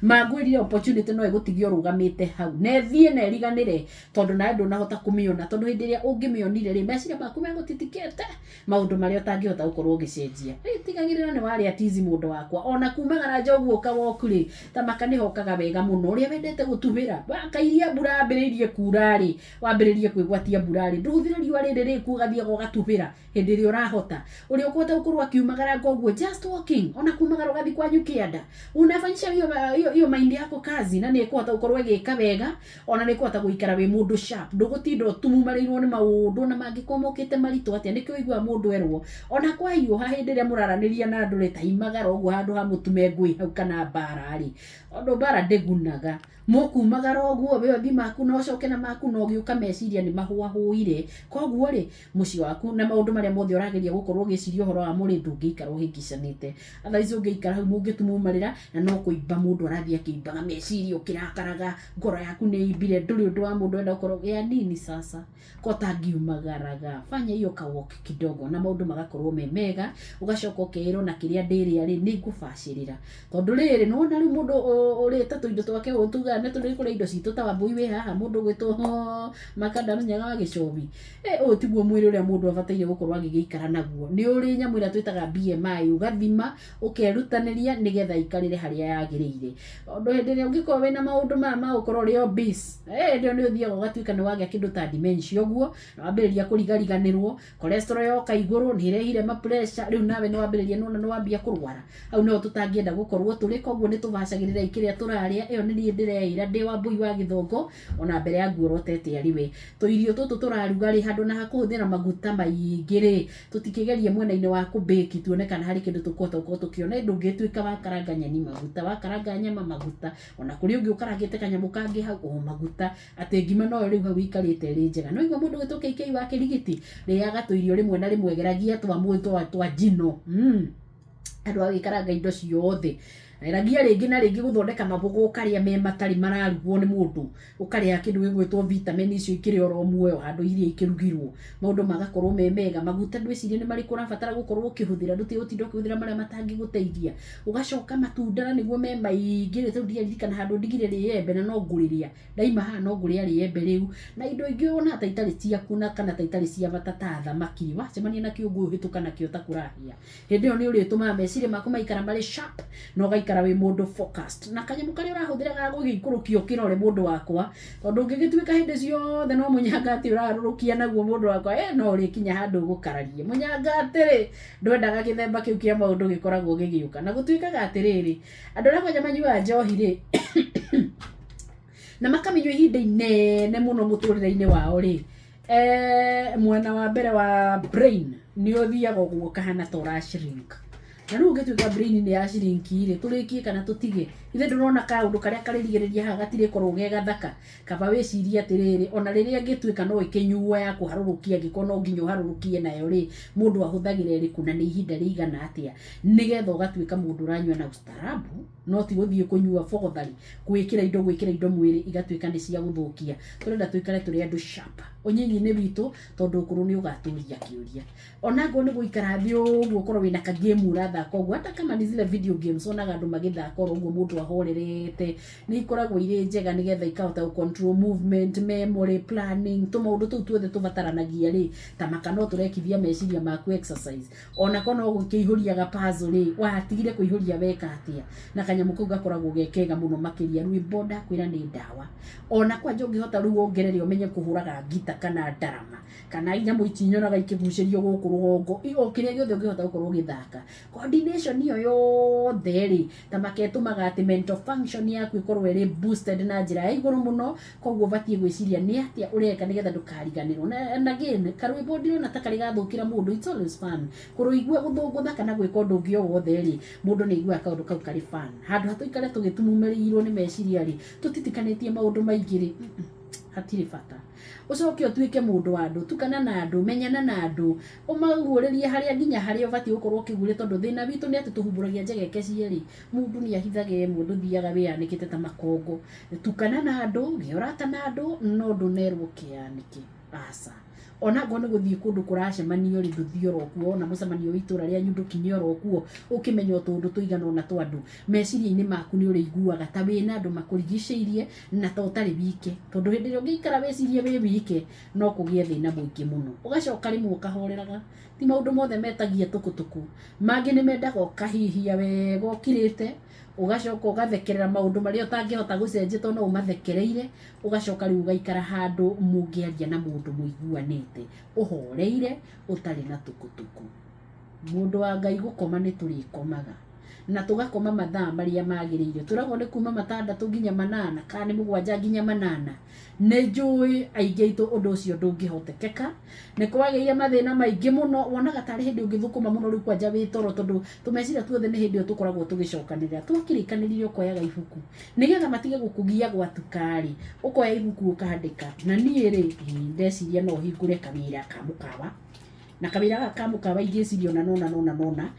Mangwĩrire opportunity no ĩgũtigie ũrũgamĩte hau na ĩthiĩ na ĩriganĩre, tondũ nawe ndũnahota kũmĩona, tondũ hĩndĩ ĩrĩa ũngĩmĩonire rĩ, meciria maku megũtitikĩte maũndũ marĩa ũtangĩhota gũkorwo ũgĩcenjia. Rĩu tigagĩrĩra nĩ warĩa tizi, mũndũ wakwa. Ona kumagara nja ũguo ũka walk rĩ, ta maka nĩ hokaga wega mũno. Ũrĩa wendete gũtubĩra wakairia mbura yambĩrĩirie kura rĩ, wambĩrĩrie kwĩgwatia mbura rĩ, ndũhũthĩre riũa rĩrĩ rĩkuo, ũgathiaga ũgatubĩra hĩndĩ ĩrĩa ũrahota. Ũrĩa ũkũhota gũkorwo akiumagara ũguo, just walking, ona kumagara ũgathiĩ kwanyu kĩanda, unafanyisha hiyo hiyo hiyo mind yako kazi, na nĩ ĩkũhota gũkorwo ĩgĩka wega, ona nĩ ĩkũhota gũikara wĩ mũndũ sharp, ndũgũtinda ũtumumarĩirwo nĩ maũndũ, ona mangĩkorwo mokĩte maritũ atĩa. Nĩkĩo ũiguaga mũndũ erwo ona kwahiũha, hĩndĩ ĩrĩa mũraranĩria na andũ rĩ, ta imagara ũguo handũ ha mũtume ngũĩ hau kana mbara rĩ, tondũ mbara ndĩgunaga. Mũkumagara ũguo, we ũthi maku na ũcoke na maku, na ũgĩũka meciria nĩ mahũahũire. Koguo rĩ, mũciĩ waku na maũndũ marĩa mothe ũrageria gũkorwo ũgĩciria ũhoro wamo rĩ, ndũngĩikara ũhĩngĩcanĩte. Otherwise ũngĩikara hau mũngĩtumumarĩra na no kũimba mũndũ arathiĩ akĩimbaga meciria, ũkĩrakaraga, ngoro yaku nĩ ĩimbire, ndũrĩ ũndũ wa mũndũ enda gũkorwo ya nini. Sasa ko tangiumagaraga, fanya hiyo ka walk kidogo na maũndũ magakorwo me mega. Ũgacoka ũkeĩrwo na kĩrĩa ndĩrĩa rĩ, nĩ ngũbacĩrĩra, tondũ rĩrĩ nĩwona rĩu mũndũ ũrĩte tũindo twake ũũ, tugaga nĩ tũrĩ kũrĩa indo citũ ta Wambũi wĩ haha, mũndũ ũgwĩtwo Macadams wa Gĩcomi. Ũyũ tiguo mwĩrĩ ũrĩa mũndũ abataire gũkorwo agĩgĩikara naguo. Nĩ ũrĩ nyamũ ĩrĩa twĩtaga BMI, ũgathima, ũkerutanĩria nĩgetha ikarĩre harĩa yagĩrĩire, tondũ hĩndĩ ĩrĩa ũngĩkorwo wĩna maũndũ maya ma gũkorwo ũrĩ obese, hĩndĩ ĩyo nĩ ũthiaga ũgatuĩka nĩ wagĩa kĩndũ ta dementia ũguo, na wambĩrĩria kũrigariganĩrwo, cholesterol yoka igũrũ, nĩ ĩrehire ma pressure, rĩu nawe nĩ wambĩrĩria, nĩwona nĩ wambia kũrwara. Hau nĩho tũtangĩenda gũkorwo tũrĩ. Koguo nĩ tũbacagĩrĩrai kĩrĩa tũrarĩa. Ĩyo nĩ niĩ ndĩreĩra ndĩ Wambũi wa Gĩthongo, ona mbere ya nguorotete arĩ we. Tũirio tũtũ tũraruga rĩ, handũ na hakũhũthĩra maguta maingĩ rĩ, tũtikĩgerie mwena-inĩ wa kũbake, tuone kana harĩ kĩndũ tũkũhota gũkorwo tũkĩona. Ndũngĩtuĩka wakaranga nyeni maguta, wakaranga nyama maguta, ona kũrĩ ũngĩ ũkarangĩte kanyamũ kangĩ hau o maguta, atĩ ngima noyo rĩu hau ĩikarĩte ĩrĩ njega. No igua mũndũ gwĩtwo KK wa Kĩrigiti, rĩaga tũirio rĩmwe na rĩmwe, geragia twa njino, andũ a gũgĩkaranga indo ciothe. Geragia rĩngĩ na rĩngĩ gũthondeka maboga, ũkarĩa me matarĩ mararugwo nĩ mũndũ, ũkarĩa kĩndũ gĩgwĩtwo vitamin icio ikĩrĩ oro muoyo handũ iria ikĩrugirwo, maũndũ magakorwo me mega. Maguta ndwĩcirie nĩ marĩkũ ũrabatara gũkorwo ũkĩhũthĩra, ndũtige gũtinda ũkĩhũthĩra marĩa matangĩgũteithia. Ũgacoka matunda, na nĩguo me maingĩ rĩ, rĩu ndiaririkana handũ ndigire rĩembe, na no ngũrĩrĩa ndaima haha, no ngũrĩa rĩembe rĩu na indo ingĩ wonaga ta itarĩ ciaku na kana ta itarĩ cia bata ta thamaki. Wacemania na kĩũngũ hĩtũka nakĩo ta kũrahĩa. Hĩndĩ ĩyo nĩ ũrĩtũmaga meciria maku maikara marĩ sharp na ũgaikara wĩ mũndũ focused, na kanyamũ karĩa ũrahũthĩra ga gũgĩikũrũkia ũkĩrore, mũndũ wakwa, tondũ ũngĩgĩtuĩka hĩndĩ ciothe no mũnyanga atĩ ũrarũrũkia naguo, mũndũ wakwa, no ũrĩkinya handũ ũgũkararie mũnyanga atĩrĩ ndwendaga gĩthemba kĩu kĩa maũndũ gĩkoragwo gĩgĩũka. Na gũtuĩkaga atĩrĩrĩ, andũ arĩa kwanja manyuaga njohi rĩ, na makamĩnyua ihinda inene mũno mũtũrĩre-inĩ wao rĩ, mwena wa mbere wa brain nĩ ũthiaga ũguo ũkahana ta ũra shrink. Na rĩu ũngĩtuĩka brain nĩ ya shrink rĩ, tũrĩkie kana tũtige? Ithe ndũrona kaũndũ karĩa karĩrigĩrĩria haha gatirĩkorwo ge gathaka. Kaba wĩcirie atĩrĩrĩ, ona rĩrĩa ĩngĩtuĩka no ĩkĩnyuo ya kũharũrũkia, angĩkorwo no nginya ũharũrũkie nayo rĩ, mũndũ ahũthagĩra ĩrĩkũ na nĩ ihinda rĩigana atĩa, nĩgetha ũgatuĩka mũndũ ũranyua na ustaarabu, no ti gũthiĩ kũnyua bogothari, gwĩkĩra indo mwĩrĩ igatuĩka nĩ cia gũthũkia. Tũrenda tũikare tũrĩ andũ sharp ũnyinyi-inĩ witũ, tondũ ũkũrũ nĩ ũgatũria kĩũria. Ona angorwo nĩ gũikara thĩ ũguo, ũkorwo wĩna ka game ũrathaka ũguo, hata kama ni zile video games wonaga andũ magĩthaka oro ũguo mũndũ ahorerete, nĩ ikoragwo irĩ njega, nĩgetha ikahota gũ control movement, memory, planning, tũmaũndũ tũu tuothe tũbataranagia rĩ, ta maka no tũrekithia meciria maku exercise. Ona korwo no gũkĩihũria ga puzzle rĩ, watigire kũihũria weka atĩa, na kanyamũ kau gakoragwo ge kega mũno makĩria. Rwĩmbo ndakwĩra nĩ ndawa. Ona kwanja ũngĩhota rĩu wongerere ũmenye kũhũraga ngita kana ndarama kana nyamũ ici nyonaga ikĩgucĩrio gũkũ rũgongo, o kĩrĩa gĩothe ũngĩhota gũkorwo ũgĩthaka, coordination ĩyo yothe rĩ, ta maketũmaga atĩ mental function yaku ĩkorwo ĩrĩ boosted na njĩra ya igũrũ mũno. Koguo ũbatiĩ gwĩciria nĩ atĩa ũreka nĩgetha ndũkariganĩrwo. Na and again, karwĩmbo ndirona ta karĩ gathũkĩra mũndũ. It's always fun kũrũigua, gũthũngũtha kana gwĩka ũndũ ũngĩ o wothe rĩ, mũndũ nĩ aiguaga kaũndũ kau karĩ fun, handũ ha tũikare tũgĩtumumĩrĩirwo nĩ meciria rĩ, tũtitikanĩtie maũndũ maingĩ rĩ, hatirĩ bata. Ũcoke ũtuĩke mũndũ wa andũ, tukana na andũ, menyana na andũ, ũmaguũrĩrie harĩa nginya harĩa ũbatiĩ gũkorwo ũkĩguũria, tondũ thĩna witũ nĩ atĩ tũhumbũragia njegeke cierĩ. Mũndũ nĩ ahithaga ĩmwe, ndũthiaga wĩyanĩkĩte ta makongo. Tukana na andũ, gĩa ũrata na andũ, no ndũnerwo kĩanĩke. Aca. Ona angorwo nĩ gũthiĩ kũndũ kũracemanio rĩ, ndũthiĩ oro kuo. Ona mũcemanio wa itũra rĩanyu ndũkinye oro kuo, ũkĩmenye o tũũndũ tũigana ũna twa andũ. Meciria-inĩ maku nĩ ũrĩiguaga ta wĩna andũ makũrigicĩirie na ta ũtarĩ wike. Tondũ hĩndĩ ĩrĩa ũngĩikara wĩcirie wĩ wike, no kũgĩe thĩna mũingĩ mũno. Ũgacoka rĩmwe ũkahoreraga. Ti maũndũ mothe metagia tũkũtũkũ. Mangĩ nĩ mendaga ũkahihia wega ũkirĩte, ũgacoka ũgathekerera maũndũ marĩa ũtangĩhota gũcenjia tondũ no ũmathekereire, ũgacoka rĩu ũgaikara handũ mũngĩaria na mũndũ mũiguanĩte, ũhoreire, ũtarĩ na tũkũtũkũ. Mũndũ wa Ngai gũkoma nĩ tũrĩkomaga, na tũgakoma mathaa marĩa magĩrĩire. Twĩragwo nĩ kuma matandatũ nginya manana, kana nĩ mũgwanja nginya manana. Nĩ njũĩ aingĩ aitũ ũndũ ũcio ndũngĩhotekeka. Nĩ kwagĩire mathĩna maingĩ mũno, wonaga tarĩ hĩndĩ ũngĩthũkũma mũno rĩu kwanja wĩ toro tondũ tũmeciria tuothe nĩ hĩndĩ ĩyo tũkoragwo tũgĩcokanĩrĩra. Twakĩrĩkanĩrire ũkoyaga ibuku, nĩgetha matige gũkũgia gwatuka rĩ, ũkoya ibuku ũkandĩka. Na niĩ rĩ, ndeciria no hingũre kawĩra ka mũkawa, na kawĩra gaka ka mũkawa ingĩciria ona nona nona nona,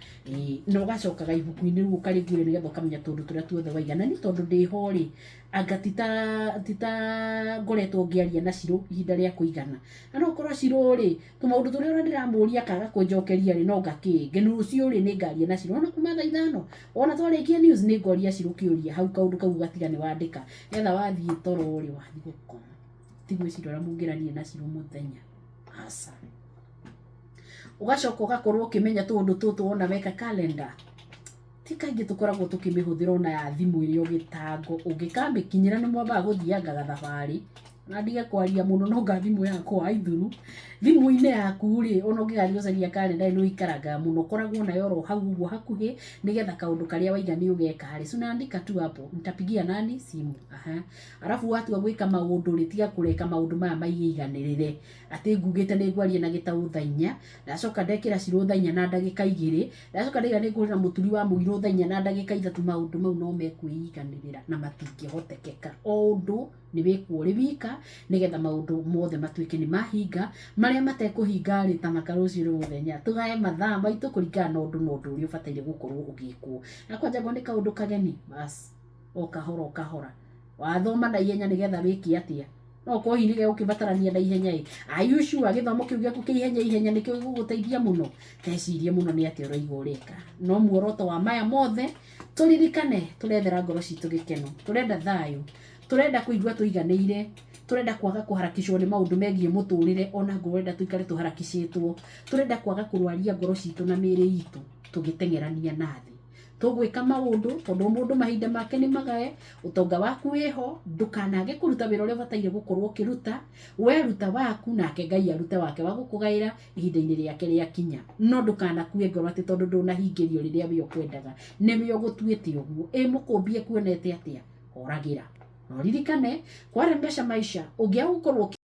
na ũgacokaga ibuku-inĩ rĩu ũkarĩguũria nĩgetha ũkamenya tũũndũ tũrĩa tuothe waiga. Na niĩ tondũ ndĩho rĩ, anga ti ta ngoretwo ngĩaria na Shiro ihinda rĩa kũigana. Na no korwo Shiro rĩ, tũmaũndũ tũrĩa ona ndĩramũria akaga kũnjokeria rĩ, no ngakĩ rũciũ rĩ nĩ ngaria na Shiro. Ona kuma thaa 5, ona twarĩkia news nĩ ngoria Shiro kĩũria hau kaũndũ kau ũgatiga nĩ wandĩka. Nĩgetha wathiĩ toro rĩ, wathiĩ gũkoma. Ti gwĩciria ũrĩa mũngĩrania na Shiro mũthenya. Aca. Ũgacoka ũgakorwo ũkĩmenya tũũndũ tũtũ wona weka calendar. Ti kaingĩ tũkoragwo tũkĩmĩhũthĩra ona ya thimũ ĩrĩ o gĩtango. Ũngĩkamĩkinyĩra nĩ mwambaga gũthianga gathabarĩ. Na ndige kwaria mũno no nga thimũ yakwa aithuru. Thimũ-inĩ yaku rĩ, ona ũngĩgathiĩ gũcaria calendar nĩ ũikarangaga mũno. Ũkoragwo nayo oro hau ũguo hakuhĩ, nĩgetha kaũndũ karĩa waiga nĩ ũgeka rĩ, si unaandika tu hapo, nitapigia nani simu. Aha. Arabu watua gwĩka maũndũ rĩ, tiga kũreka maũndũ maya maiganĩrĩre. Atĩ ngugĩte nĩ ngwaria na gĩtaũ thaa 4, ndacoka ndekĩra Shiro thaa 4 na ndagĩka 2, ndacoka ndaiga nĩ ngũhũrĩra mũturi wa mũirũ thaa 4 na ndagĩka 3, maũndũ mau no mekwĩiganĩrĩra na matingĩhotekeka. O ũndũ nĩ wĩkwo ũrĩ wika, nĩgetha maũndũ mothe matuĩke nĩ mahinga. Marĩa matekũhinga rĩ, ta maka rũciũ nĩ mũthenya. Tũgae mathaa maitũ kũringana na ũndũ na ũndũ ũrĩa ũbataire gũkorwo ũgĩkwo. Na kwanja ngo nĩ kaũndũ kageni, bas, o kahora o kahora. Wathoma na ihenya nĩgetha wĩke atĩa? No ũkorwo hihi nĩgegũkĩbatarania na ihenya ĩ. Are you sure gĩthomo kĩu gĩaku kĩa ihenya ihenya nĩkĩo gĩgũgũteithia mũno? Tecirie mũno nĩ atĩa ũraiga ũreka. No muoroto wa maya mothe, tũririkane tũrethera ngoro citũ gĩkeno. Tũrenda thayũ. Tũrenda kũigua tũiganĩire. Tũrenda kwaga kũharakicwo nĩ maũndũ megiĩ mũtũrĩre ona ngorwo ũrenda tũikare tũharakicĩtwo. Tũrenda kwaga kũrwaria ngoro citũ na mĩĩrĩ itũ tũgĩteng'erania na thĩ. Tũgwĩka maũndũ tondũ mũndũ mahinda make nĩ magae, ũtonga waku wĩho, ndũkanage kũruta wĩra ũrĩa ũbataire gũkorwo ũkĩruta. Weruta waku nake Ngai arute wake wa gũkũgaĩra ihinda-inĩ rĩake rĩakinya. No ndũkanakue ngoro atĩ tondũ ndũnahingĩrio rĩrĩa we ũkwendaga. Nĩwe ũgũtuĩte ũguo. Ĩ mũkũmbi ekuonete atĩa? Horagĩra. Na ũririkane, kwarembesha maisha, ũngĩaga gũkorwo.